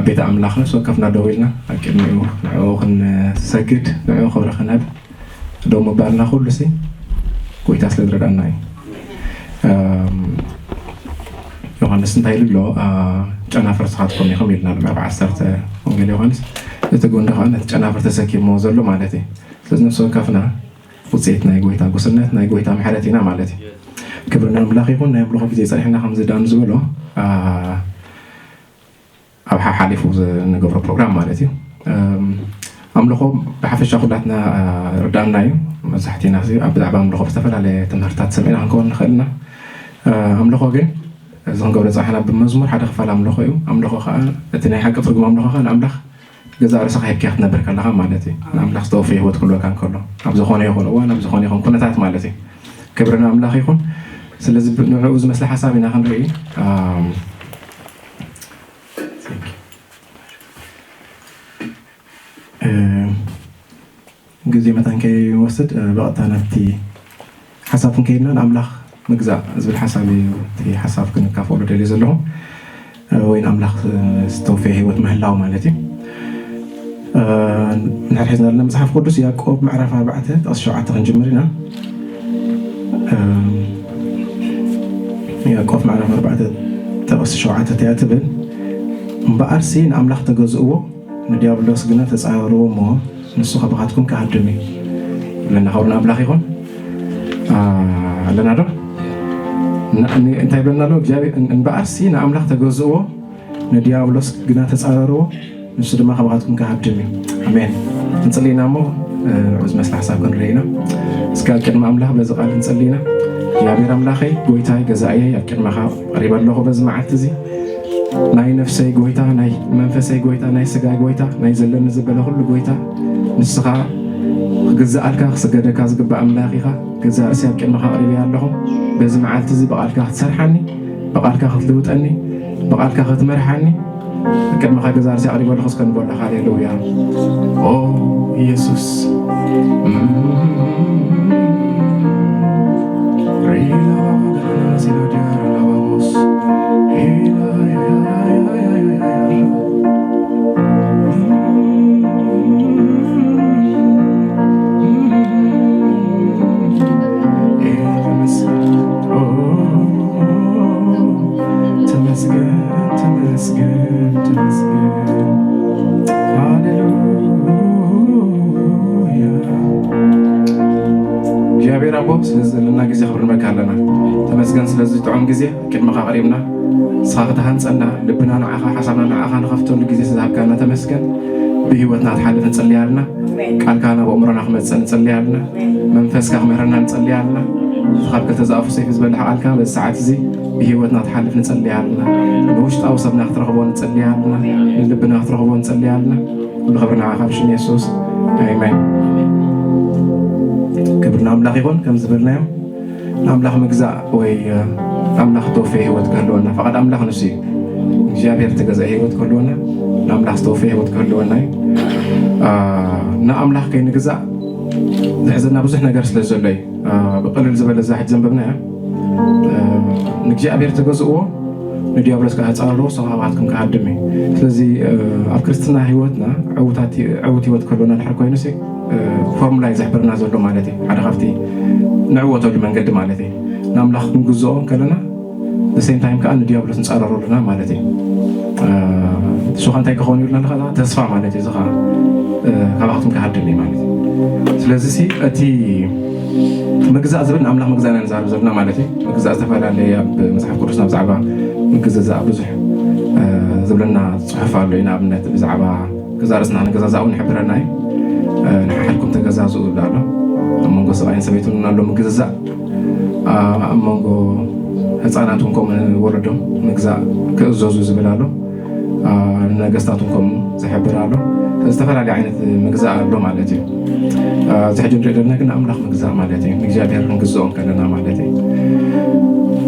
ቤት ኣምላኽ ነፍሲ ወከፍና ደው ኢልና ኣብ ቅድሚኡ ንዕኡ ክንሰግድ፣ ንዕኡ ክብሪ ክንህብ ደው ምባልና ኩሉ ሲ ጎይታ ስለ ዝረዳና እዩ። እም፣ ዮሃንስ እንታይ ኢሉ ኣሎ? አ፣ ጨናፍር ንስኻትኩም ኢኹም ኢልና ኣሎ፣ ምዕራፍ ዓሰርተ ወንጌል ዮሃንስ። እቲ ጎንዲ ከዓ ነቲ ጨናፍር ተሰኪምዎ ዘሎ ማለት እዩ። ስለዚ ነፍሲ ወከፍና ውፅኢት ናይ ጎይታ ጉስነት፣ ናይ ጎይታ ምሕረት ኢና ማለት እዩ። ክብሪ ንኣምላኽ ይኹን። ናይ ኣምልኾ ግዜ ጸኒሕና ከምዚ ዳን ዝበሎ፣ አ፣ ኣብ ሓሓሊፉ ዝንገብሮ ፕሮግራም ማለት እዩ። እም፣ ኣምልኾ ብሓፈሻ ኩላትና፣ አ፣ ርዳእና እዩ። መብዛሕቲና ሲ ኣብ ብዛዕባ ኣምልኾ ብዝተፈላለየ ትምህርትታት ሰሚዕና ክንከውን ንኽእል ኢና። አ፣ ኣምልኾ ግን እዚ ክንገብሮ ዝጸናሕና ብመዝሙር ሓደ ክፋል ኣምልኾ እዩ። ኣምልኾ ከኣ እቲ ናይ ሓቂ ትርጉም ኣምልኾ ከኣ ንኣምላኽ ገዛእ ርእስኻ ሂብካዮ ክትነብር ከለኻ ማለት እዩ። ንኣምላኽ ዝተወፈየ ህይወት ክህልወካ እንከሎ፣ ኣብ ዝኾነ ይኹን እዋን፣ ኣብ ዝኾነ ይኹን ኩነታት ማለት እዩ። ክብሪ ንኣምላኽ ይኹን። ስለዚ ብ-፣ ንዕኡ ዝመስል ሓሳብ ኢና ክንርኢ። ኣም፣ እ፣ ግዜ መታን ከይወስድ፣ እ፣ ብቐጥታ ናብቲ ሓሳብ ክንከይድና፣ ንኣምላኽ ምግዛእ ዝብል ሓሳብ እዩ፣ እቲ ሓሳብ ክንካፈሉ ደልየ ዘለኹ፣ እ፣ ወይ ንኣምላኽ፣ እ፣ ዝተወፈየ ህይወት ምህላው ማለት እዩ። እ፣ ንድሕር ሒዝና ዘለና መጽሓፍ ቅዱስ ያዕቆብ ምዕራፍ ኣርባዕተ ጥቕሲ ሸውዓተ ክንጅምር ኢና። እ፣ ያዕቆብ ምዕራፍ ኣርባዕተ ጥቕሲ ሸውዓተ እንታይ እያ ትብል? "እምበኣርሲ ንኣምላኽ ተገዝእዎ፣ ንዲያብሎስ ግና ተጻረርዎ እሞ ንሱ ካባኻትኩም ክሃድም እዩ" ይብለና። ክብሪ ንኣምላኽ ይኹን። አ፣ ኣለና ዶ? ን-፣ ን-፣ እንታይ ይብለና ኣሎ እግዚኣብሔር? "እን-፣ እምበኣርሲ ንኣምላኽ ተገዝእዎ፣ ንዲያብሎስ ግና ተጻረርዎ፣ ንሱ ድማ ካባኻትኩም ክሃድም እዩ።" ኣሜን። ክንጽሊ ኢና እሞ፣ እ፣ ንዑ ዝመስል ሓሳብ ክንርኢ ኢና። እስከ ኣብ ቅድሚ ኣምላኽ በዚ ቃል ክንጽሊ ኢና። እግዚኣብሔር ኣምላኸይ፣ ጎይታይ፣ ገዛእየይ፣ ኣብ ቅድመኻ ቀሪበ ኣለኹ በዚ መዓልቲ እዚ። ናይ ነፍሰይ ጎይታ፣ ናይ መንፈሰይ ጎይታ፣ ናይ ስጋይ ጎይታ፣ ናይ ዘለኒ ዝበለ ኩሉ ጎይታ፣ ንስኻ ክግዛኣልካ ክስገደካ ዝግባእ ኣምላኽ ኢኻ። ገዛእ ርእሲ ኣብ ቅድመኻ ኣቕሪበያ ኣለኹ። በዚ መዓልቲ እዚ ብቓልካ ክትሰርሓኒ፣ ብቓልካ ክትልውጠኒ፣ ብቓልካ ክትመርሓኒ፣ ኣብ ቅድመኻ ገዛእ ርእሲ ኣቕሪበ ኣለኹ። እስከ ንበሎ፣ ሃሌሉያ። ኦ ኢየሱስ። ተመስገን፣ ተመስገን፣ ተመስገን። ሃሌሉያ። እግዚኣብሔር ኣቦ፣ ስለዚ ዘለና ግዜ ክብሪ ንበካ ኣለና። ተመስገን ስለዚ ጥዑም ግዜ ቅድመኻ ኣቕሪብና፣ ንስኻ ክትሃንጸና፣ ልብና ንዓኻ፣ ሓሳብና ንዓኻ ንኸፍተሉ ግዜ ስለዝሃብካና ተመስገን። ብህይወትና ትሓልፍ ንጽልይ ኣለና። ኣሜን። ቃልካ ናብ ኣእምሮና ክመጽእ ንጽልይ ኣለና። ኣሜን። መንፈስካ ክምህረና ንጽልይ ኣለና። እዚ ካብ ክልተ ዝኣፉ ሰይፊ ዝበልሕ ቃልካ በዚ ሰዓት እዚ ብህይወትና ትሓልፍ ንጽልይ ኣለና። ንውሽጣዊ ሰብና ክትረኽቦ ንጽልይ ኣለና። ንልብና ክትረኽቦ ንጽልይ ኣለና። ኩሉ ክብሪ ንዓኻ ብሽም የሱስ። ኣሜን። ክብሪ ንኣምላኽ ይኹን። ከም ዝበልናዮ ንኣምላኽ ምግዛእ ወይ፣ እ፣ ኣምላኽ ተወፈየ ህይወት ክህልወና፣ ፈቓድ ኣምላኽ ንሱ እዩ። እግዚኣብሔር እተገዝአ ህይወት ክህልወና፣ ንኣምላኽ ዝተወፈየ ህይወት ክህልወና እዩ። እ፣ ንኣምላኽ ከይንግዛእ ዝሕዘና ብዙሕ ነገር ስለ ዘሎ እዩ። እ፣ ብቕልል ዝበለ እዛ ሕጂ ዘንበብና እያ። እ፣ ንእግዚኣብሔር ተገዝእዎ፣ ንዲያብሎስ ከዓ ተጻረርዎ፣ ንሱ ካባኻትኩም ክሃድም እዩ። ስለዚ፣ እ፣ ኣብ ክርስትና ህይወትና ዕዉታት፣ ዕዉት ህይወት ክህልወና ድሕር ኮይኑ ሲ፣ እ፣ ፎርሙላ እዩ ዘሕብረና ዘሎ ማለት እዩ። ሓደ ካብቲ ንዕወተሉ መንገዲ ማለት እዩ። ንኣምላኽ ክንግዝኦ ከለና፣ the same time ከዓ ንዲያብሎስ ንጻረሮ ኣለና ማለት እዩ። እ፣ ንሱ ከዓ እንታይ ክኸውን ይብልና ኣሎ? ከዓ ተስፋ ማለት እዩ። እዚ ከዓ፣ እ፣ ካባኻትኩም ክሃድም እዩ ማለት እዩ። ስለዚ ሲ፣ እቲ ምግዛእ ዝብል ንኣምላኽ ምግዛእ ኢና ንዛረብ ዘለና ማለት እዩ። ምግዛእ ዝተፈላለየ ኣብ መጽሓፍ ቅዱስና ብዛዕባ ምግዝዛእ ብዙሕ፣ እ፣ ዝብለና ጽሑፍ ኣሎ እዩ። ንኣብነት ብዛዕባ ገዛእ ርእስና ክንገዛዛእ እውን ይሕብረና እዩ። እ፣ ንሓድኩም ተገዛዝኡ ይብል ኣሎ። ኣብ መንጎ ሰብኣይን ሰበይትን እውን ኣሎ ምግዝዛእ። እ፣ ኣብ መንጎ ህፃናት እውን ከምኡ ንወለዶም ምግዛእ ክእዘዙ ዝብል ኣሎ። እ፣ ንነገስታት እውን ከምኡ ዝሕብር ኣሎ። ዝተፈላለየ ዓይነት ምግዛእ ኣሎ ማለት እዩ። እ፣ እዚ ሕጂ ንሪኦ ዘለና ግን ንኣምላኽ ምግዛእ ማለት እዩ። ንእግዚኣብሔር ክንግዝኦ ከለና ማለት እዩ።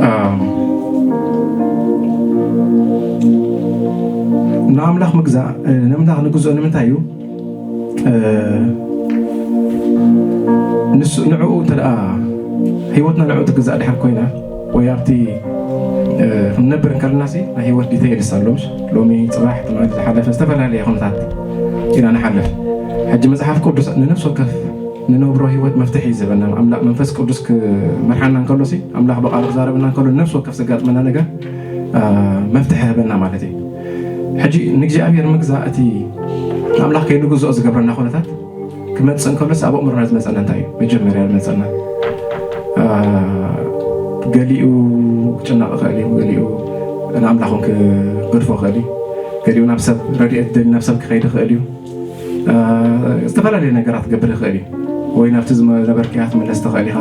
እ፣ ንኣምላኽ ምግዛእ፣ እ፣ ንኣምላኽ ንግዝኦ ንምንታይ እዩ? እ፣ ንሱ፣ ንዕኡ እንተ ደኣ ህይወትና ንዕኡ ትግዛእ ድሕር ኮይና፣ ወይ ኣብቲ ክንነብር እንከለናሲ ናይ ህይወት ዲቴይልስ ኣሎ፣ ምሽ? ሎሚ፣ ፅባሕ፣ ትማሊ፣ ዝሓለፈ ዝተፈላለየ ኩነታት ኢና ንሓልፍ። ሕጂ መፅሓፍ ቅዱስ ንነፍሲ ወከፍ ንነብሮ ህይወት መፍትሒ እዩ ዝህበና። ኣምላኽ መንፈስ ቅዱስ ክመርሓና እንከሎሲ፣ ኣምላኽ ብቓሉ ክዛረበና እንከሎ፣ ንነፍሲ ወከፍ ዘጋጥመና ነገር መፍትሒ ይህበና ማለት እዩ። ሕጂ ንእግዚኣብሔር ምግዛእ፣ እቲ ንኣምላኽ ከይንግዝኦ ዝገብረና ኩነታት ክመፅእ እንከሎስ፣ ኣብ ኣእምሮና ዝመፀና እንታይ እዩ? መጀመርያ ዝመፀና፣ ገሊኡ ክጭነቕ ይኽእል እዩ፣ ገሊኡ ንኣምላኽ እውን ክገድፎ ይኽእል እዩ፣ ገሊኡ ናብ ሰብ ረድኤት ደሊ ናብ ሰብ ክኸይድ ይኽእል እዩ። ዝተፈላለዩ ነገራት ክገብር ይኽእል እዩ። ወይ ናብቲ ዝነበርካያ ክትምለስ ትኽእል ኢኻ።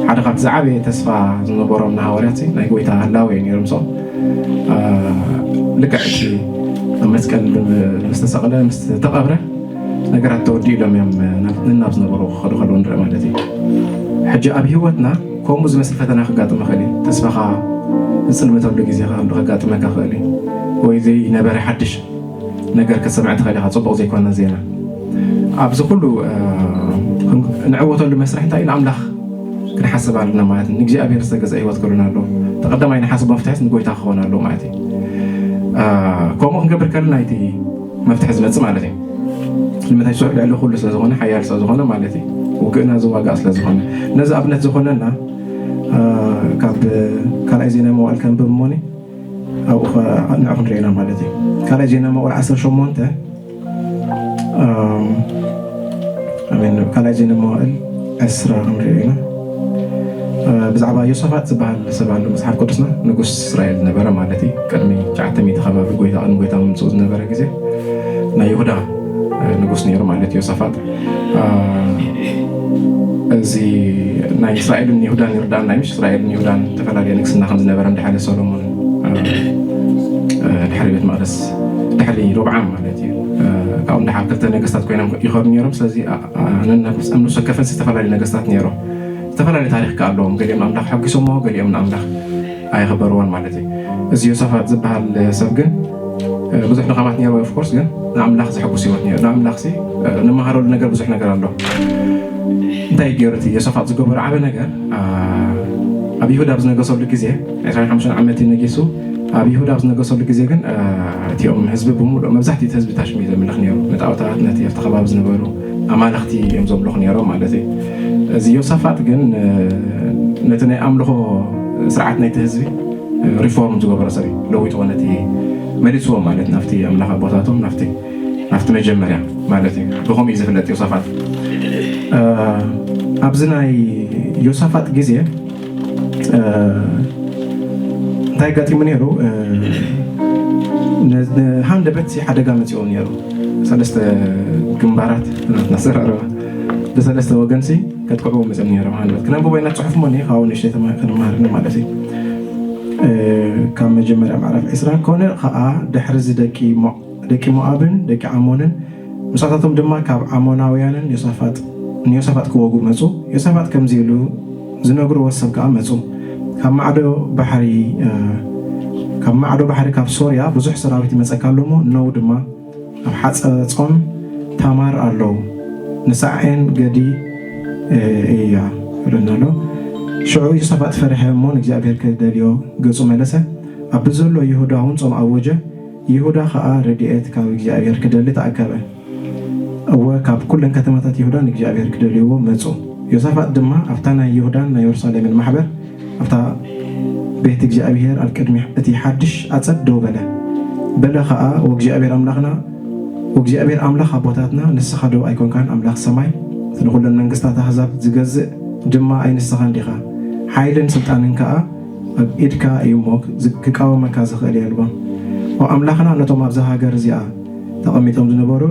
ሓደ ካብቲ ዝዓበየ ተስፋ ዝነበሮም ንሃዋርያት ናይ ጎይታ ህላወ እዩ ነይሩ። ምስኦም ልክዕ እቲ ኣብ መስቀል ምስ ተሰቕለ፣ ምስ ተቐብረ፣ ነገራት ተወዲእሎም እዮም ናብ ዝነበሩ ክኸዱ ከለዉ ንርኢ ማለት እዩ። ሕጂ ኣብ ህይወትና ከምኡ ዝመስል ፈተና ክጋጥም ይኽእል እዩ። ተስፋኻ ዝፅልምተሉ ግዜ ከጋጥመካ ይኽእል እዩ። ወይ ዘይነበረ ሓድሽ ነገር ክትሰምዕ ትኽእል ኢኻ፣ ፅቡቕ ዘይኮነ ዜና። ኣብዚ ኩሉ ንዕወተሉ መስርሕ እንታይ እዩ? ንኣምላኽ ክንሓስብ ኣለና ማለት እዩ። ንእግዚኣብሔር ዝተገዝአ ህይወት ክህሉና ኣለዎ። ተቐዳማይ ንሓስብ መፍትሒስ ንጎይታ ክኸውን ኣለዎ ማለት እዩ። ከምኡ ክንገብር ከለና እቲ መፍትሒ ዝመፅእ ማለት እዩ። ንምንታይ? ስዑ ልዕሊ ኩሉ ስለዝኾነ፣ ሓያል ስለዝኾነ ማለት እዩ። ውግእና ዝዋጋእ ስለዝኾነ። ነዚ ኣብነት ዝኾነና ካብ ካልኣይ ዜና መዋዕል ከንብብ እሞኒ ኣብኡ ንዕ ክንሪኤና ማለት እዩ። ካልኣይ ዜና መዋዕል ዓሰርተ ሸሞንተ ኣሜን። ካልኣይ ዜና መዋዕል ዕስራ ክንሪኦ ኢና። ብዛዕባ ዮሳፋጥ ዝበሃል ሰብ ኣሎ መፅሓፍ ቅዱስና፣ ንጉስ እስራኤል ዝነበረ ማለት እዩ። ቅድሚ ትሽዓተ ሚእቲ ከባቢ ጎይታ፣ ቅድሚ ጎይታ ምምፅኡ ዝነበረ ግዜ ናይ ይሁዳ ንጉስ ነይሩ ማለት እዩ ዮሳፋጥ። እዚ ናይ እስራኤልን ይሁዳን ይርዳእና እዩ። እስራኤልን ይሁዳን ዝተፈላለየ ንግስና ከም ዝነበረ ድሕሪ ሰሎሞን ድሕሪ ቤት መቕደስ ድሕሪ ሮብዓም ማለት እዩ። ካብኡ እንዳሓር ክልተ ነገስታት ኮይኖም ይኸዱ ነይሮም። ስለዚ ነብስ ኣብ ነብስ ወከፈን ዝተፈላለዩ ነገስታት ነይሮም። ዝተፈላለዩ ታሪክ ከ ኣለዎም። ገሊኦም ንኣምላኽ ሓጒሶሞ፣ ገሊኦም ንኣምላኽ ኣይኸበርዎን ማለት እዩ። እዚ ዮሳፋጥ ዝበሃል ሰብ ግን ብዙሕ ድኻማት ነይሮ። ኦፍኮርስ ግን ንኣምላኽ ዘሐጉስ ህይወት ነይሩ። ንኣምላኽ ሲ ንመሃረሉ ነገር ብዙሕ ነገር ኣሎ። እንታይ ገይሩ? እቲ ዮሳፋጥ ዝገበሮ ዓበ ነገር ኣብ ይሁዳ ኣብ ዝነገሰሉ ግዜ፣ ዕስራን ሓሙሽተን ዓመት እዩ ነጊሱ። ኣብ ይሁዳ ኣብ ዝነገሰሉ ግዜ ግን እቲኦም ህዝቢ ብምሉእ፣ መብዛሕትኡ እቲ ህዝቢ ታሽሚ ዘምልኽ ነይሩ። ንጣዖታት፣ ነቲ ኣብቲ ከባቢ ዝነበሩ ኣማልኽቲ እዮም ዘምልኹ ነይሮም ማለት እዩ። እዚ ዮሳፋጥ ግን ነቲ ናይ ኣምልኾ ስርዓት ናይቲ ህዝቢ ሪፎርም ዝገበረ ሰብ እዩ። ለዊጥዎ ነቲ መሊስዎ ማለት ናብቲ ኣምላኽ ኣቦታቶም ናብቲ ናብቲ መጀመርያ ማለት እዩ። ብኸምኡ እዩ ዝፍለጥ ዮሳፋጥ። ኣብዚ ናይ ዮሳፋጥ ግዜ እንታይ ኣጋጢሙ ነይሩ? ንሃንደበት ሓደጋ መፂኦም ነይሩ። ሰለስተ ግንባራት ናትና ኣሰራርባ ብሰለስተ ወገን ሲ ከጥቅዕዎ መፅኦም ነይሮም። ሃንደበት ክነንብቦ ኢና ፅሑፍ ሞ ካብኡ ንእሽተይ ክንመሃርኒ ማለት እዩ። ካብ መጀመርያ ምዕራፍ ዕስራ፣ ኮነ ከዓ ድሕሪ እዚ ደቂ ሞ- ደቂ ሞኣብን ደቂ ዓሞንን ምሳታቶም ድማ ካብ ዓሞናውያንን ዮሳፋጥ ንዮሳፋጥ ክወጉ መጹ። ዮሳፋጥ ከምዚ ኢሉ ዝነግርዎ ሰብ ከኣ መጹ። ካብ ማዕዶ ባሕሪ ካብ ማዕዶ ባሕሪ ካብ ሶርያ ብዙሕ ሰራዊት ይመጸካ ኣሎ እሞ፣ እነሆ ድማ ኣብ ሓጸጾም ታማር ኣለዉ፣ ንሳዕዔን ገዲ እያ ይብለና ኣሎ። ሽዑ ዮሳፋጥ ፈርሐ እሞ ንእግዚኣብሔር ክደልዮ ገጹ መለሰ። ኣብ ዘሎ ይሁዳ እውን ጾም ኣወጀ። ይሁዳ ኸኣ ረድኤት ካብ እግዚኣብሔር ክደሊ ተኣከበ። እወ፣ ካብ ኵለን ከተማታት ይሁዳ ንእግዚኣብሔር ክደልይዎ መጹ። ዮሳፋጥ ድማ ኣብታ ናይ ይሁዳን ናይ የሩሳሌምን ማሕበር ኣብታ ቤት እግዚኣብሔር ኣብ ቅድሚ እቲ ሓድሽ ዓጸድ ደው በለ። በለ ኸኣ፣ ወእግዚኣብሔር ኣምላኽና፣ ወእግዚኣብሔር ኣምላኽ ኣቦታትና፣ ንስኻ ዶ ኣይኮንካን ኣምላኽ ሰማይ፣ እቲ ንኹለን መንግስታት ኣህዛብ ዝገዝእ ድማ ኣይ ንስኻን ዲኻ? ሓይልን ስልጣንን ከኣ ኣብ ኢድካ እዩ እሞ፣ ዝ-፣ ክቃወመካ ዝኽእል የልቦን። ኦ ኣምላኽና፣ ነቶም ኣብዛ ሃገር እዚኣ ተቐሚጦም ዝነበሩ፣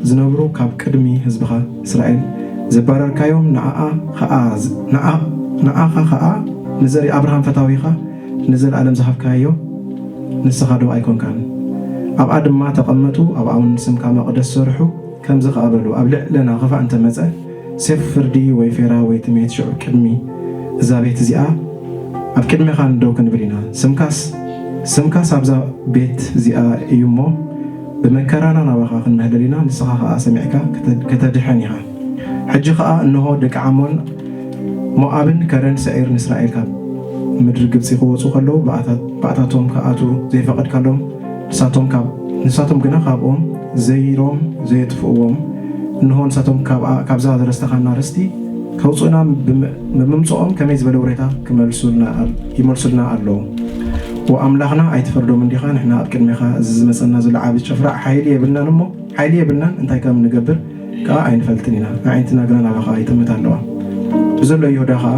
ዝነብሩ ካብ ቅድሚ ህዝብኻ እስራኤል ዘባረርካዮም፣ ንኣኣ ኸኣ ዝ-፣ ንኣ-፣ ንኣኻ ኸኣ ንዘርኢ ኣብርሃም ፈታዊኻ ንዘለኣለም ዝሃብካዮ ንስኻ ዶ ኣይኮንካን? ኣብኣ ድማ ተቐመጡ፣ ኣብኣ እውን ንስምካ መቕደስ ስርሑ፣ ከምዚ ኸኣ በሉ፣ ኣብ ልዕለና ኽፋእ እንተ መጸ፣ ሴፍ ፍርዲ ወይ ፌራ ወይ ጥሜት ሽዑ ቅድሚ እዛ ቤት እዚኣ ኣብ ቅድሜኻ ንደው ክንብል ኢና። ስምካስ ስምካስ ኣብዛ ቤት እዚኣ እዩ እሞ፣ ብመከራና ናባኻ ክንምሕለል ኢና፣ ንስኻ ኸኣ ሰሚዕካ ክተ-፣ ከተድሕን ኢኻ። ሕጂ ኸኣ እንሆ ደቂ ዓሞን ሞኣብን ከረን ሰዒር ንእስራኤል ካብ ምድሪ ግብፂ ክወፁ ከለዉ፣ ባእታቶም ክኣትዉ ዘይፈቐድካሎም፣ ንሳቶም ግና ካብኦም ዘይሮም ዘየጥፍእዎም፣ እንሆ፣ ንሳቶም ካብዛ ዝረስተኻና ርስቲ ከውፅኡና ብምምፅኦም ከመይ ዝበለ ውሬታ ይመልሱልና ኣለዉ። ኦ ኣምላኽና፣ ኣይትፈርዶምን ዲኻ? ንሕና ኣብ ቅድሜኻ እዚ ዝመፀና ዘሎ ዓቢ ጭፍራ ሓይሊ የብልናን እሞ ሓይሊ የብልናን፣ እንታይ ከም ንገብር ከኣ ኣይንፈልጥን ኢና። ኣዒንትና ግና ናባኻ ይጥምታ ኣለዋ። ብዘሎ ይሁዳ ኸኣ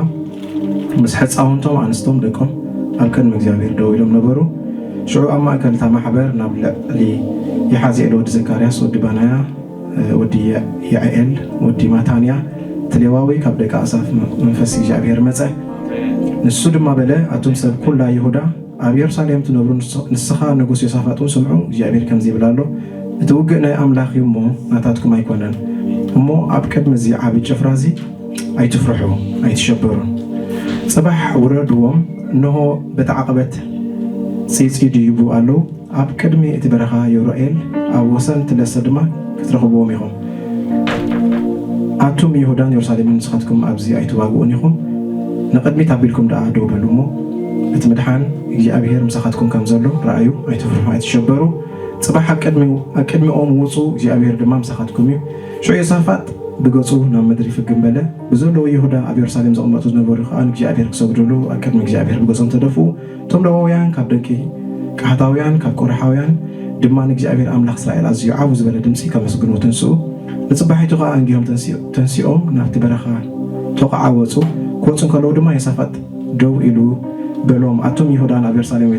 ምስ ሕጻውንቶም ኣንስቶም ደቆም ኣብ ቅድሚ እግዚኣብሔር ደው ኢሎም ነበሩ። ሽዑ ኣብ ማእከል እታ ማሕበር ናብ ልዕሊ የሓዝኤል ወዲ ዘካርያስ ወዲ ባናያ፣ ወዲ የዕኤል ወዲ ማታንያ እቲ ሌዋዊ ካብ ደቂ ኣሳፍ መንፈስ እግዚኣብሔር መጸ። ንሱ ድማ በለ፣ ኣቱም ሰብ ኩላ ይሁዳ ኣብ የሩሳሌም ትነብሩ ንስኻ ንጉስ ዮሳፋጥ እውን ስምዑ፣ እግዚኣብሔር ከምዚ ይብል ኣሎ፣ እቲ ውግእ ናይ ኣምላኽ እዩ እሞ ናታትኩም ኣይኮነን። እሞ ኣብ ቅድሚ እዚ ዓቢ ጭፍራ እዚ ኣይትፍርሑ፣ ኣይትሸበሩን። ጽባሕ ውረድዎም፣ እንሆ በቲ ዓቐበት ጺጺ ድይቡ ኣለዉ፣ ኣብ ቅድሚ እቲ በረኻ ዮሮኤል ኣብ ወሰን እቲ ለሰ ድማ ክትረኽብዎም ኢኹም። ኣቱም ይሁዳን የሩሳሌምን ንስኻትኩም ኣብዚ ኣይትዋግኡን ኢኹም፣ ንቕድሚት ኣቢልኩም ደኣ ደው በሉ እሞ እቲ ምድሓን እግዚኣብሔር ምሳኻትኩም ከም ዘሎ ረኣዩ፣ ኣይትፍርሑ፣ ኣይትሸበሩ። ጽባሕ ኣብ ቅድሚኡ ኣብ ቅድሚኦም ውጹ፣ እግዚኣብሔር ድማ ምሳኻትኩም እዩ። ሽዑ ዮሳፋጥ ብገጹ ናብ ምድሪ ፍግም በለ። ብዘለዉ ይሁዳ ኣብ የሩሳሌም ዝቕመጡ ዝነበሩ ከኣ ንእግዚኣብሔር ክሰግዱሉ ኣብ ቅድሚ እግዚኣብሔር ብገጾም ተደፍኡ። እቶም ለዋውያን ካብ ደቂ ቀሃታውያን ካብ ቆርሓውያን ድማ ንእግዚኣብሔር ኣምላኽ እስራኤል ኣዝዩ ዓቡ ዝበለ ድምጺ ከመስግንዎ ተንስኡ። ንጽባሒቱ ከኣ ኣንጊሆም ተንሲኦም ናብቲ በረኻ ተቋዓወጹ። ክወጹ እንከለዉ ድማ ዮሳፋጥ ደው ኢሉ በሎም፣ ኣቱም ይሁዳን ኣብ የሩሳሌም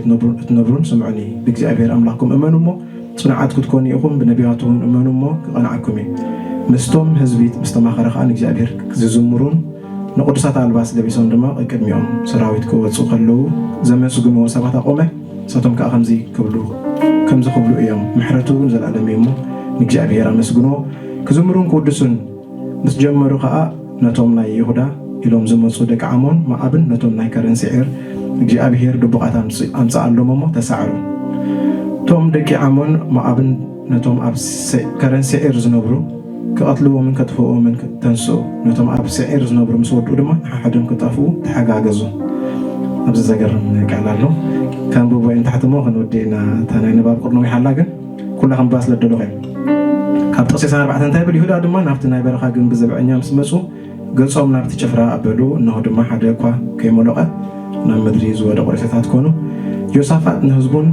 እትነብሩን ስምዑኒ፣ ብእግዚኣብሔር ኣምላኽኩም እመኑ እሞ ጽኑዓት ክትኮኑ ኢኹም፣ ብነቢያቱ እውን እመኑ እሞ ክቐንዓኩም እዩ። ምስቶም ህዝቢ ምስ ተማኸረ ከኣ ንእግዚኣብሔር ዝዝምሩን ንቕዱሳት ኣልባስ ለቢሶም ድማ ቅድሚኦም ሰራዊት ክወጹ ከለዉ ዘመስግንዎ ሰባት ኣቖመ። ንሳቶም ከኣ ከምዚ ክብሉ ከምዚ ክብሉ እዮም፣ ምሕረቱ እውን ዘለኣለም እዩ እሞ ንእግዚኣብሔር ኣመስግንዎ። ክዝምሩን ክውድሱን ምስ ጀመሩ ከኣ ነቶም ናይ ይሁዳ ኢሎም ዝመጹ ደቂ ዓሞን ሞኣብን ነቶም ናይ ከረን ስዒር እግዚኣብሔር ድቡቓት ኣምጽኣሎም እሞ ተሳዕሩ። እቶም ደቂ ዓሞን ሞኣብን ነቶም ኣብ ከረን ስዒር ዝነብሩ ክቐትልዎምን ከጥፍእዎምን ተንስኡ። ነቶም ኣብ ስዒር ዝነብሩ ምስ ወድኡ ድማ ንሓድሕዶም ክጠፍኡ ተሓጋገዙ። ኣብዚ ዘገርም ቃል ኣሎ። ከንብቦ እየ ንታሕቲ እሞ ክንወዲ ኢና። እታ ናይ ንባብ ቅርኖ ይሓላ ግን ኩላ ከንብባ ስለ ደለኹ እየ። ካብ ጥቕሲ ዕስራን ኣርባዕተን እንታይ ይብል? ይሁዳ ድማ ናብቲ ናይ በረኻ ግንቢ ዘብዐኛ ምስ መጹ ገጾም ናብቲ ጭፍራ ኣበሉ፣ እንሆ ድማ ሓደ እኳ ከይመሎቐ ናብ ምድሪ ዝወደቑ ሬሳታት ኮኑ። ዮሳፋጥ ንህዝቡን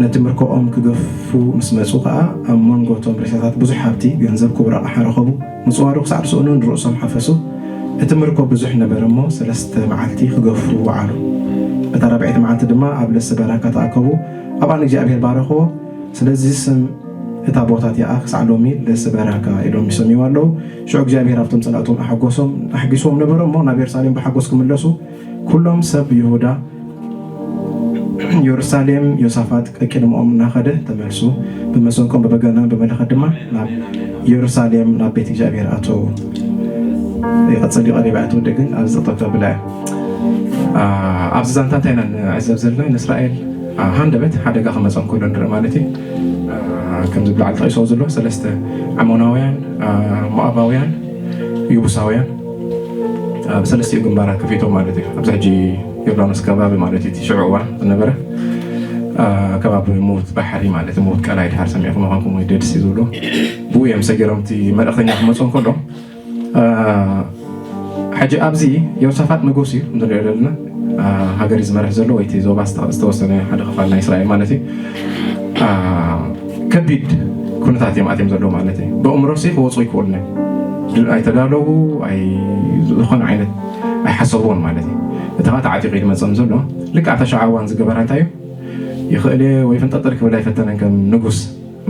ነቲ ምርኮኦም ክገፉ ምስ መጹ ኸኣ ኣብ መንጎ እቶም ሬሳታት ብዙሕ ሃብቲ፣ ገንዘብ፣ ክቡር ኣቕሓ ረኸቡ። ምጽዋሩ ክሳዕ ዝስእኑ ንርእሶም ሓፈሱ። እቲ ምርኮ ብዙሕ ነበረ እሞ ሰለስተ መዓልቲ ክገፉ ወዓሉ። በታ ራብዐይቲ መዓልቲ ድማ ኣብ ለስበራካ ተኣከቡ፣ ኣብኣ ንእግዚኣብሔር ባረኽዎ። ስለዚ ስም እታ ቦታ እቲኣ ክሳዕ ሎሚ ለስበራካ ኢሎም ይሰምይዋ ኣለዉ። ሽዑ እግዚኣብሔር ኣብቶም ጸላእቶም ኣሐጎሶም ኣሕጒስዎም ነበረ እሞ ናብ የሩሳሌም ብሓጎስ ክምለሱ ኩሎም ሰብ ይሁዳ የሩሳሌም ዮሳፋጥ ቀቂድምኦም እናኸደ ተመልሱ። ብመሰንቆን ብበገናን ብመለኸት ድማ ናብ የሩሳሌም ናብ ቤት እግዚኣብሔር ኣተዉ። ይቐጽል እዩ ቀሪባ እያ ትወደ ግን ኣብዚ ጠጠው ብላ እያ። ኣብዚ ዛንታ እንታይ ኢና ንዕዘብ ዘለና? ንእስራኤል ሃንደበት ሓደጋ ክመፀ እንከሎ ንርኢ ማለት እዩ። ከምዚ ብላዕሊ ጠቂሶ ዘሎ ሰለስተ ዓሞናውያን፣ ሞኣባውያን፣ የቡሳውያን ብሰለስቲኡ ግንባራት ከፊቶም ማለት እዩ። ኣብዚ ሕጂ ዮርዳኖስ ከባቢ ማለት እዩ። እቲ ሽዑ እዋን ዝነበረ ከባቢ ሙት ባሕሪ ማለት ሙት ቀላይ ድሓር ሰሚዕኩም ምዃንኩም ወይ ደድሲ ዝብሉ ብኡ እዮም ሰጊሮም እቲ መልእኽተኛ ክመፁ እንከሎ ሕጂ ኣብዚ ዮሳፋጥ ንጉስ እዩ ንሪኦ ዘለና። ሃገር እዩ ዝመርሕ ዘሎ ወይ እቲ ዞባ ዝተወሰነ ሓደ ክፋል ናይ እስራኤል ማለት እዩ። ከቢድ ኩነታት እዮም ኣትዮም ዘለዉ ማለት እዩ። ብእምሮሲ ክወፁ ኣይክእሉን እዮም። ኣይተዳለዉ፣ ዝኾነ ዓይነት ኣይሓሰብዎን ማለት እዩ። እቲ ከዓ ተዓጢቑ እዩ ዝመፅኦም ዘሎ። ልክዕ እታ ሸዓ እዋን ዝገበራ እንታይ እዩ? ይኽእል እየ ወይ ፍንጠጠር ክብል ኣይፈተነን ከም ንጉስ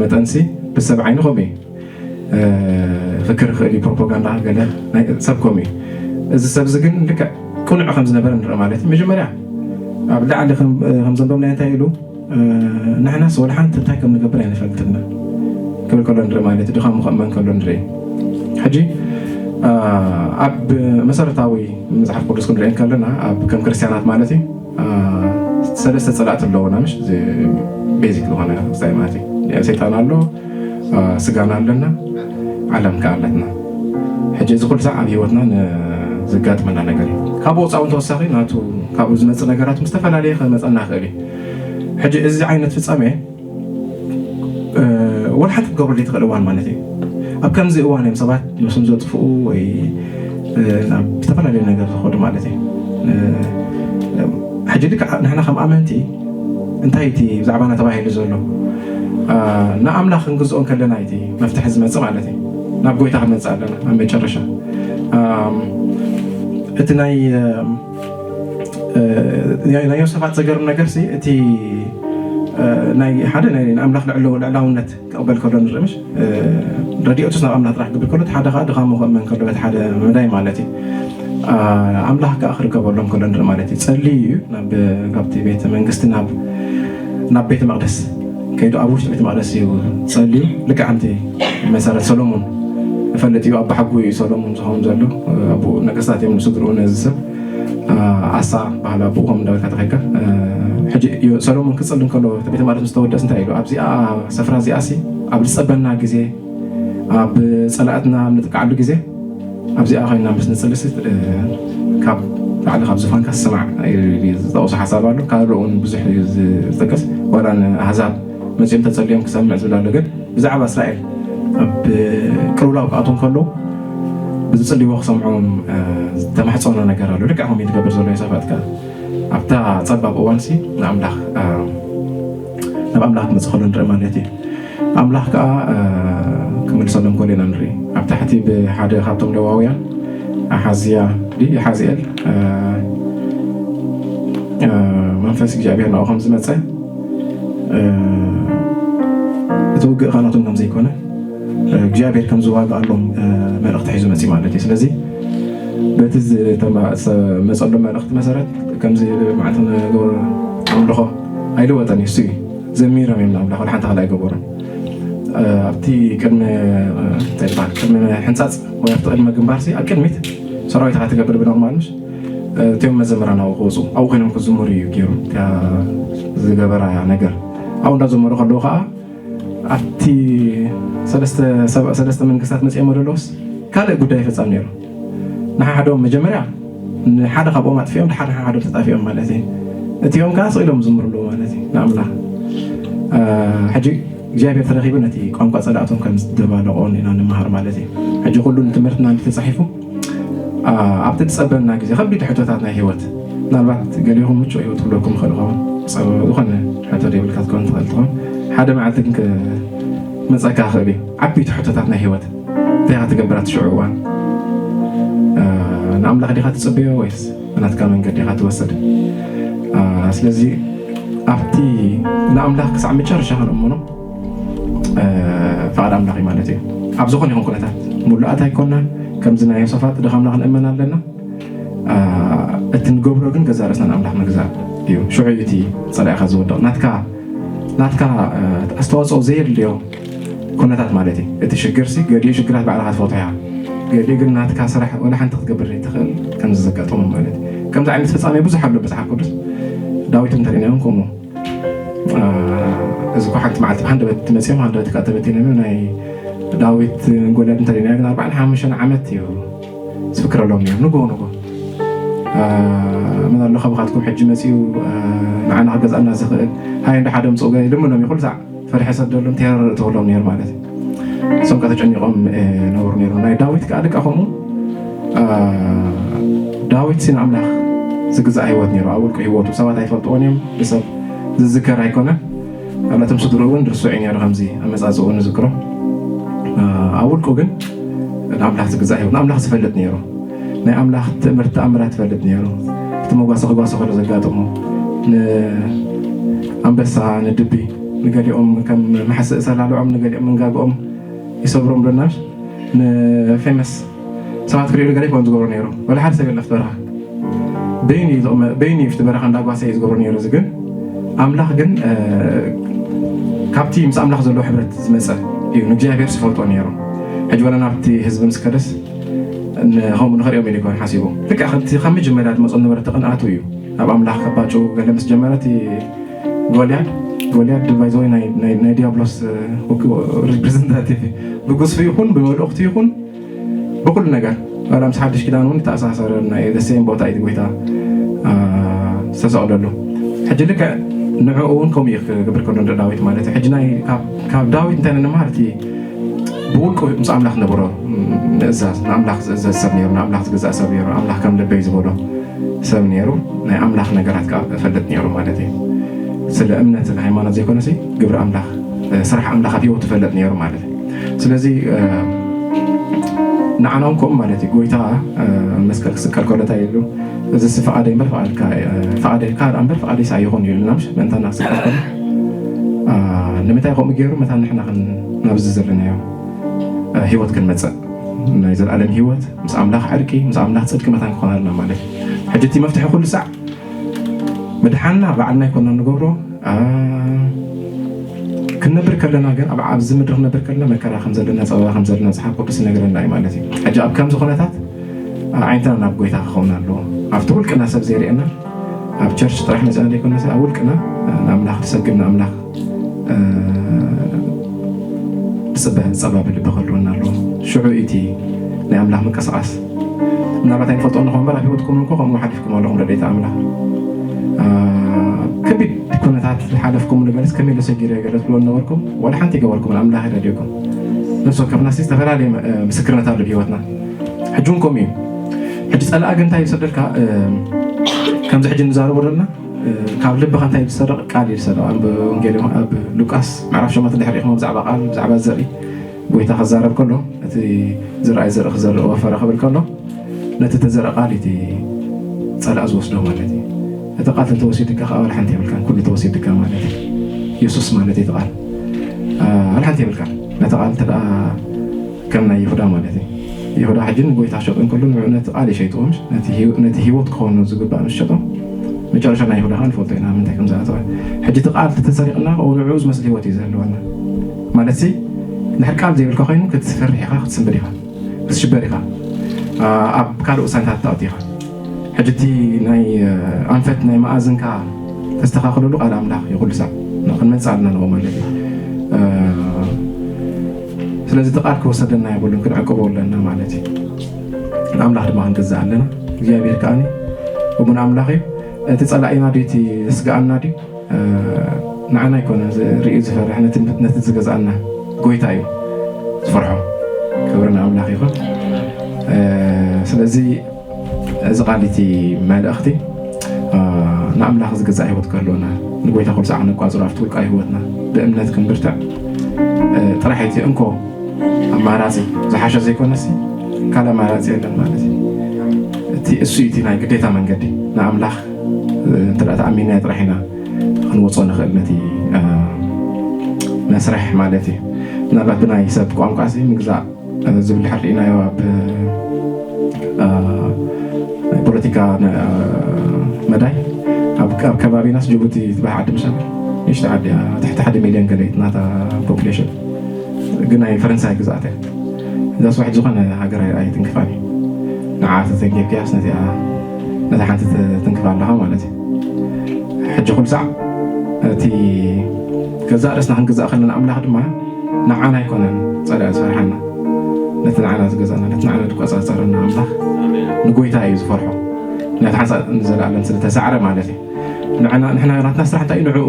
መጠንሲ ብሰብ ዓይኒ ከምኡ እዩ። ፍክር ይኽእል እዩ፣ ፕሮፓጋንዳ ገለ ሰብ ከምኡ እዩ። እዚ ሰብ እዚ ግን ልክዕ ቅኑዕ ከም ዝነበረ ንርኢ ማለት እዩ። መጀመርያ ኣብ ላዕሊ ከም ዘንበብናዮ እንታይ ኢሉ? ንሕናስ ወላ ሓንቲ እንታይ ከም ንገብር ኣይንፈልጥና ክብል ከሎ ንርኢ ማለት እዩ። ድኻሙ ከእመን ከሎ ንርኢ። ሕጂ ኣብ መሰረታዊ መፅሓፍ ቅዱስ ክንርኢ ከለና ኣብ ከም ክርስትያናት ማለት እዩ ሰለስተ ፀላእቲ ኣለውና ምሽ ቤዚክ ዝኾነ ክስታይ ማለት እዩ። ሰይጣን ኣሎ፣ ስጋና ኣለና፣ ዓለም ከዓ ኣለትና። ሕጂ እዚ ኩሉ ሳዕ ኣብ ህይወትና ዘጋጥመና ነገር እዩ። ካብ ወፃኡ ተወሳኺ ናቱ ካብኡ ዝመፅእ ነገራት ምስ ዝተፈላለየ ክመፀና ይኽእል እዩ። ሕጂ እዚ ዓይነት ፍፃሜ ወላ ሓንቲ ክትገብሩ ዘይትኽእል እዋን ማለት እዩ። ኣብ ከምዚ እዋን እዮም ሰባት ነብሶም ዘጥፍኡ ወይ ናብ ዝተፈላለዩ ነገር ዝኸዱ ማለት እዩ። ሕጂ ልክዕ ንሕና ከም ኣመንቲ እንታይ እቲ ብዛዕባና ተባሂሉ ዘሎ ንኣምላኽ ክንግዝኦ ከለና እቲ መፍትሒ ዝመፅእ ማለት እዩ። ናብ ጎይታ ክንመፅእ ኣለና ኣብ መጨረሻ። እቲ ናይ ናይ ዮሰፋት ዘገርም ነገር ሲ እቲ ናይ ሓደ ናይ ኣምላኽ ልዕላውነት ክቕበል ከሎ ንርኢ ምሽ ረድኤቱስ ናብ ኣምላኽ ጥራሕ ክብል ከሎ ሓደ ከዓ ድኻሙ ክእመን ከሎ በቲ ሓደ መዳይ ማለት እዩ። ኣምላኽ ከዓ ክርከበሎም ከሎ ንርኢ ማለት እዩ። ጸልዩ እዩ ናብ ካብቲ ቤተ መንግስቲ ናብ ናብ ቤተ መቅደስ ከይዱ ኣብ ውሽጢ ቤተ መቅደስ እዩ ጸልዩ። ልክዕ ከምቲ መሰረት ሰሎሞን እፈልጥ እዩ። ኣባሓጉ እዩ ሰሎሞን ዝኸውን ዘሎ ኣቦ ነገስታት እዮም ንስድርኡ ነዚ ሰብ ኣሳ ባህል ኣቦኡ ከም እንዳበልካ ተኸይካ ሕጂ ሰሎሞን ክጽሊ እንከሎ ቤተ መቅደስ ምስ ተወደስ እንታይ ኢሉ ኣብዚኣ ስፍራ እዚኣ ሲ ኣብ ዝጸበና ግዜ ኣብ ጸላእትና ኣብ ንጥቃዓሉ ግዜ ኣብዚኣ ኮይና ምስ ንጽልሲ ካብ ላዕሊ ካብ ዝፋንካ ስማዕ ዝጠቕሱ ሓሳብ ኣሎ። ካልእ እውን ብዙሕ እዩ ዝጠቅስ ዋላ ንኣህዛብ መጺኦም ተጸልዮም ክሰምዕ ዝብል ኣሎ። ግን ብዛዕባ እስራኤል ኣብ ቅልውላው ክኣትዉ ከለዉ ብዝጽልይዎ ክሰምዖም ዝተማሕጸኖ ነገር ኣሎ። ልክዕ ከምኡ ትገብር ዘሎ የሳፋጥ ከኣ ኣብታ ጸባብ እዋንሲ ንኣምላኽ ናብ ኣምላኽ ክመጽእ ከሎ ንርኢ ማለት እዩ። ኣምላኽ ከኣ ክምልሰሎም ከሎ ኢና ንርኢ። ኣብ ታሕቲ ብሓደ ካብቶም ሌዋውያን ኣሓዝያ ዲ ሓዝኤል መንፈስ እግዚኣብሔር ናብኡ ከም ዝመጸ እቲ ውግእ ካናቶም ከም ዘይኮነ እግዚኣብሔር ከም ዝዋግኣሎም መልእኽቲ ሒዙ መፂ ማለት እዩ። ስለዚ በቲ ዝተመፀሎም መልእኽቲ መሰረት ከምዚ መዓልቲ ንገብሮ ኣምልኾ ኣይልወጠን እዩ። እሱ እዩ ዘሚሮም እዮም ንኣምላኽ ወላ ሓንቲ ካልእ ኣይገበሩን። ኣብቲ ቅድሚ እንታይ ይበሃል ቅድሚ ሕንፃፅ ወይ ኣብቲ ቅድሚ ግንባር ሲ ኣብ ቅድሚት ሰራዊት ኢኻ ትገብር ብኖርማል ምሽ እቲኦም መዘምራን ኣብኡ ክወፁ ኣብኡ ኮይኖም ክዝምሩ እዩ ገይሩ ዝገበራ ነገር ኣብኡ እንዳዘመሩ ከለዉ ከዓ ኣብቲ ሰለስተ መንግስታት መፅኦም ዘለውስ ካልእ ጉዳይ ይፈፀም ነይሩ። ንሓሓዶም መጀመርያ ንሓደ ካብኦም ኣጥፊኦም ድሓር ንሓሓዶም ተጣፊኦም ማለት እዩ። እቲኦም ከዓ ስቕ ኢሎም ዝምሩ ኣለዉ ማለት እዩ ንኣምላኽ። ሕጂ እግዚኣብሔር ተረኺቡ ነቲ ቋንቋ ፀላእቶም ከም ዝደባለቖ ኢና ንመሃር ማለት እዩ። ሕጂ ኩሉ ንትምህርትና እንተተፃሒፉ ኣብቲ ትፀበና ግዜ ከቢድ ሕቶታት ናይ ህይወት ምናልባት ገሊኹም ምቹእ ህይወት ክብለኩም ይኽእል ኸውን ዝኾነ ሕቶ ዘይብልካ ትከውን ትኽእል ትኸውን ሓደ መዓልቲ ግን ክመፀካ ክእል እዩ። ዓበይቲ ሕቶታት ናይ ህይወት እንታይ ኢኻ ትገብር ኣብቲ ሽዑ እዋን ንኣምላኽ ዲኻ ትፅበዮ ወይስ ናትካ መንገዲ ኢኻ ትወስድ? ስለዚ ኣብቲ ንኣምላኽ ክሳዕ መጨረሻ ክንእምኖ ፍቓድ ኣምላኽ እዩ ማለት እዩ። ኣብ ዝኾነ ይኹን ኩነታት ሙሉኣት ኣይኮንናን። ከምዚ ናይ ዮሰፋጥ ድኻምና ክንእመን ኣለና። እቲ ንገብሮ ግን ገዛ ርእስና ንኣምላኽ ምግዛእ እዩ። ሽዑ እዩ እቲ ጸላኢኻ ዝወድቕ። ናትካ ናትካ ኣስተዋጽኦ ዘየድልዮ ኩነታት ማለት እዩ። እቲ ሽግር ሲ ገሊኡ ሽግራት ባዕልኻ ትፈትሖ ኢኻ። ገሊኡ ግን ናትካ ስራሕ ወላ ሓንቲ ክትገብር ዘይትኽእል ከም ዘጋጥሞም ማለት እዩ። ከምዚ ዓይነት ፍጻሜ ብዙሕ ኣሎ መጽሓፍ ቅዱስ። ዳዊት እንተሪእናዮም ከምኡ እዚ እኮ ሓንቲ መዓልቲ ብሃንደበት መፅኦም ሃንደበት ከዓ ተበቲኖም ናይ ዳዊት ጎልያድ እንተሪእናዮ ግን ኣርባዕን ሓሙሽተን ዓመት እዩ ዝፍክረሎም ነይሩ። ንጎ ንጎ ምን ኣሎ ካብኻትኩም ሕጂ መፅኡ ንዓና ክገዝኣና ዝኽእል ሃይ እንደ ሓደ ምፅኡ ልምኖም እዩ ኩሉ ሳዕ ፈሪሐ ሰደሎም ተረርእ ተብሎም ነይሩ ማለት እዩ። እሶም ከዓ ተጨኒቆም ነበሩ ነይሩ ናይ ዳዊት ከዓ ደቃ ከምኡ ዳዊት ሲ ንኣምላኽ ዝግዛእ ህይወት ነይሩ ኣብ ውልቁ ህይወቱ ሰባት ኣይፈልጥዎን እዮም ብሰብ ዝዝከር ኣይኮነን። ኣብነቶም ስድርኡ እውን ርሱዕ እዩ ነይሩ ከምዚ ኣመፃፅኡ ንዝክሮ ኣብ ውልቁ ግን ንኣምላኽ ዝግዛእ ህይወት ንኣምላኽ ዝፈልጥ ነይሩ ናይ ኣምላኽ ትእምርት ተኣምራት ይፈልጥ ነይሩ። እቲ መጓሰ ክጓሰ ከሎ ዘጋጥሞ ንኣንበሳ ንድቢ ንገሊኦም ከም ማሕስእ ሰላልዖም ንገሊኦም መንጋግኦም ይሰብሮም ዶናሽ ንፌመስ ሰባት ክሪኡ ገለ ይኮን ዝገብሮ ነይሩ ወላ ሓደ ሰብ የለፍ በረኻ በይኑ እዩ ዝቕመ- በይኑ እዩ እቲ በረኻ እንዳጓሰ እዩ ዝገብሮ ነይሩ እዚ ግን ኣምላኽ ግን ካብቲ ምስ ኣምላኽ ዘለዎ ሕብረት ዝመፀ እዩ ንእግዚኣብሔር ዝፈልጦ ነይሩ። ሕጂ ወላ ናብቲ ህዝቢ ምስ ከደስ ከምኡ ንኽሪኦም ኢሉ ይኮን ሓሲቡ ልክዕ ከምቲ ካብ መጀመርያ ዝመፁ ነበረ እቲ ቅንኣቱ እዩ። ኣብ ኣምላኽ ከባጭው ገለ ምስ ጀመረ እቲ ጎልያድ ጎልያድ ባይዘወይ ናይ ዲያብሎስ ሪፕሬዘንታቲቭ ብጉስፊ ይኹን ብመልእኽቱ ይኹን ብኩሉ ነገር ዋላ ምስ ሓድሽ ኪዳን እውን ይተኣሳሰረና እዩ። ዘሴም ቦታ እዩ ጎይታ ዝተሰቕለሉ። ሕጂ ልክዕ ንዕኡ እውን ከምኡ እዩ ክገብር ከሎ ንዳዊት ማለት እዩ። ሕጂ ናይ ካብ ዳዊት እንታይ ንመሃር? እቲ ብውልቁ ምስ ኣምላኽ ነበሮ ምእዛዝ፣ ንኣምላኽ ዝእዘዝ ሰብ ነይሩ፣ ንኣምላኽ ዝግዛእ ሰብ ነይሩ፣ ኣምላኽ ከም ልበይ ዝበሎ ሰብ ነይሩ። ናይ ኣምላኽ ነገራት ከዓ እፈልጥ ነይሩ ማለት እዩ። ስለ እምነት፣ ስለ ሃይማኖት ዘይኮነሲ ግብሪ ኣምላኽ፣ ስራሕ ኣምላኽ ኣብ ህይወቱ እፈልጥ ነይሩ ማለት እዩ። ስለዚ ንዓና እውን ከምኡ ማለት እዩ። ጎይታ መስቀል ክስቀል ከሎ እንታይ ኢሉ? እዚ ሲ ፍቓደይ እምበር ፍቓድካ፣ ፍቓደይ እምበር ፍቓደይስ ኣይኹን ኢሉና ምሽ ምእንታና ክስቀል ከሎ ንምንታይ ከምኡ ገይሩ? መታን ንሕና ናብዚ ዘለናዮ ህይወት ክንመፅእ፣ ናይ ዘለኣለም ህይወት ምስ ኣምላኽ ዕርቂ፣ ምስ ኣምላኽ ፅድቂ መታን ክኾነልና ማለት እዩ። ሕጂ እቲ መፍትሒ ኩሉ ሳዕ ምድሓንና ባዕልና ኣይኮና ንገብሮ። ክንነብር ከለና ግን ኣብ ኣብዚ ምድሪ ክንነብር ከለና መከራ ከም ዘለና፣ ፀበባ ከም ዘለና መፅሓፍ ቅዱስ ይነግረና እዩ ማለት እዩ። ሕጂ ኣብ ከምዚ ኩነታት ዓይነትና ናብ ጎይታ ክኸውን ኣለዎ። ኣብቲ ውልቅና ሰብ ዘይርእየና ኣብ ቸርች ጥራሕ መፅና ዘይኮነስ ኣብ ውልቅና ንኣምላኽ ትሰግድ ንኣምላኽ ብፅበ ፀባ ብልቢ ክህልወና ኣለዎ። ሽዑ እቲ ናይ ኣምላኽ ምንቅስቃስ ምናልባት ኣይንፈልጦ ንኾ እምበር ኣብ ህይወትኩም እንኮ ከምኡ ሓሊፍኩም ኣለኹም ረድኤት ኣምላኽ። ከቢድ ኩነታት ሓለፍኩም ንገለስ ከመይ ኢለ ሰጊረ ገለ ትብልዎ ነበርኩም። ዋላ ሓንቲ ይገበርኩም ኣምላኽ ይረድየኩም። ነፍሲ ወከፍና ሲ ዝተፈላለየ ምስክርነት ኣሎ ብህይወትና። ሕጂ እውን ከምኡ እዩ። ሕጂ ፀላእ ግን እንታይ ይሰደልካ? ከምዚ ሕጂ ንዛረቦ ዘለና ካብ ልብኻ እንታይ ዝሰርቕ ቃል እዩ ዝሰርቕ። ኣብ ወንጌል ኣብ ሉቃስ ምዕራፍ ሸሞንተ ድሕሪኹም ብዛዕባ ቃል ብዛዕባ ዘርኢ ጎይታ ክዛረብ ከሎ እቲ ዝረኣይ ዘርኢ ክዘርእ ወፈረ ክብል ከሎ ነቲ ተዘርአ ቃል እቲ ፀላእ ዝወስዶ ማለት እዩ። እቲ ቃል እንተወሲድካ ከዓ ዋላ ሓንቲ የብልካን፣ ኩሉ ተወሲድካ ማለት እዩ። የሱስ ማለት እዩ እቲ ቃል ዋላ ሓንቲ የብልካን። ነቲ ቃል እንተ ደኣ ከም ናይ ይሁዳ ማለት እዩ። ይሁዳ ሕጂ ንጎይታ ሸጡ እንከሎ ንዑ ነቲ ቃል ይሸይጥዎ ምሽ ነቲ ህይወት ክኾኑ ዝግባእ ምስ ሸጦ መጨረሻ ናይ ይሁዳ ከዓ ንፈልጦ ኢና ምንታይ ከም ዝኣተወ። ሕጂ እቲ ቃል ተተሰሪቕና ንዑ ዝመስል ህይወት እዩ ዝህልወና ማለት ሲ ድሕር ቃል ዘይብልካ ኮይኑ ክትፈርሕ ኢኻ ክትስንብድ ኢኻ ክትሽበር ኢኻ ኣብ ካልእ ውሳነታት ትኣቱ ኢኻ። ሕጂ እቲ ናይ ኣንፈት ናይ መኣዝንካ ተስተኻኽለሉ ቃል ኣምላኽ ይኹሉ ሳዕ ክንመፅእ ኣለና ንኡ ማለት እዩ። ስለዚ እቲ ቃል ክወሰደና የብሉን ክንዕቅቦ ኣለና ማለት እዩ። ንኣምላኽ ድማ ክንገዛእ ኣለና። እግዚኣብሔር ከዓኒ እሙን ኣምላኽ እዩ። እቲ ፀላኢና ድዩ እቲ ዘስግኣና ድዩ? ንዓና ኣይኮነ ርእዩ ዝፈርሕ ነቲ ዝገዝኣና ጎይታ እዩ ዝፈርሖ። ክብሪ ንኣምላኽ ይኹን። ስለዚ እዚ ቃል እቲ መልእኽቲ ንኣምላኽ ዝገዛእ ህይወት ክህልወና ንጎይታ ኩሉ ሰዓ ክንቋፅሮ ኣብቲ ውልቃዊ ህይወትና ብእምነት ክንብርትዕ ጥራሕ እቲ እንኮ ኣማራፂ ዝሓሸ ዘይኮነሲ ካልእ ኣማራፂ የለን ማለት እዩ። እቲ እሱ እቲ ናይ ግዴታ መንገዲ ንኣምላኽ እንተ ተኣሚንና ጥራሕ ኢና ክንወፅኦ ንኽእል ነቲ መስርሕ ማለት እዩ። ምናልባት ብናይ ሰብ ቋንቋ ሲ ምግዛእ ዝብል ድሕር ርኢናዮ ኣብ ናይ ፖለቲካ መዳይ ኣብ ከባቢናስ ጅቡቲ ትበሃል ዓዲ ምሻ ንሽተ ዓዲ ትሕቲ ሓደ ሚልዮን ገለ ናታ ፖፕሌሽን ግን ናይ ፈረንሳይ ግዛኣት እያ። እዛ ስዋሒት ዝኾነ ሃገር ኣይትንክፋን እዩ። ንዓ ተተንኪፍክያስ ነታ ሓንቲ ትንክፋ ኣለኻ ማለት እዩ። ሕጂ ኩሉ ሳዕ እቲ ገዛእ ርእስና ክንግዛእ ከለና ኣምላኽ ድማ ንዓና ኣይኮነን ጸላኢ ዝፈርሓና፣ ነቲ ንዓና ዝገዛእና ነቲ ንዓና ዝቆጻጸረና ኣምላኽ ንጎይታ እዩ ዝፈርሖ። ነቲ ሓንሳእ ንዘለኣለም ስለ ተሳዕረ ማለት እዩ። ንሕና ናትና ስራሕ እንታይ እዩ? ንዕኡ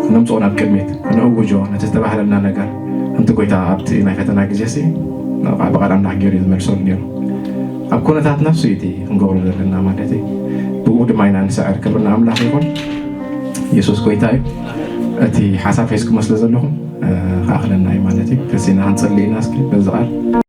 ክነምፅኦ ናብ ቅድሚት ክነእውጆ ነቲ ዝተባህለልና ነገር ከምቲ ጎይታ ኣብቲ ናይ ፈተና ግዜ ሲ ብቓል ኣምላኽ ገይሩ ዝመልሰሉ ነይሩ። ኣብ ኩነታት ነፍሲ እቲ ክንገብሮ ዘለና ማለት እዩ። ብኡ ድማ ኢና ንስዕር። ክብሪ ንኣምላኽ ይኹን። የሱስ ጎይታ እዩ። እቲ ሓሳብ ሒዝኩሞ ስለ ዘለኹም ክኣኽለና እዩ ማለት እዩ። ተሲና ክንፅሊ ኢና እስኪ በዚ ቃል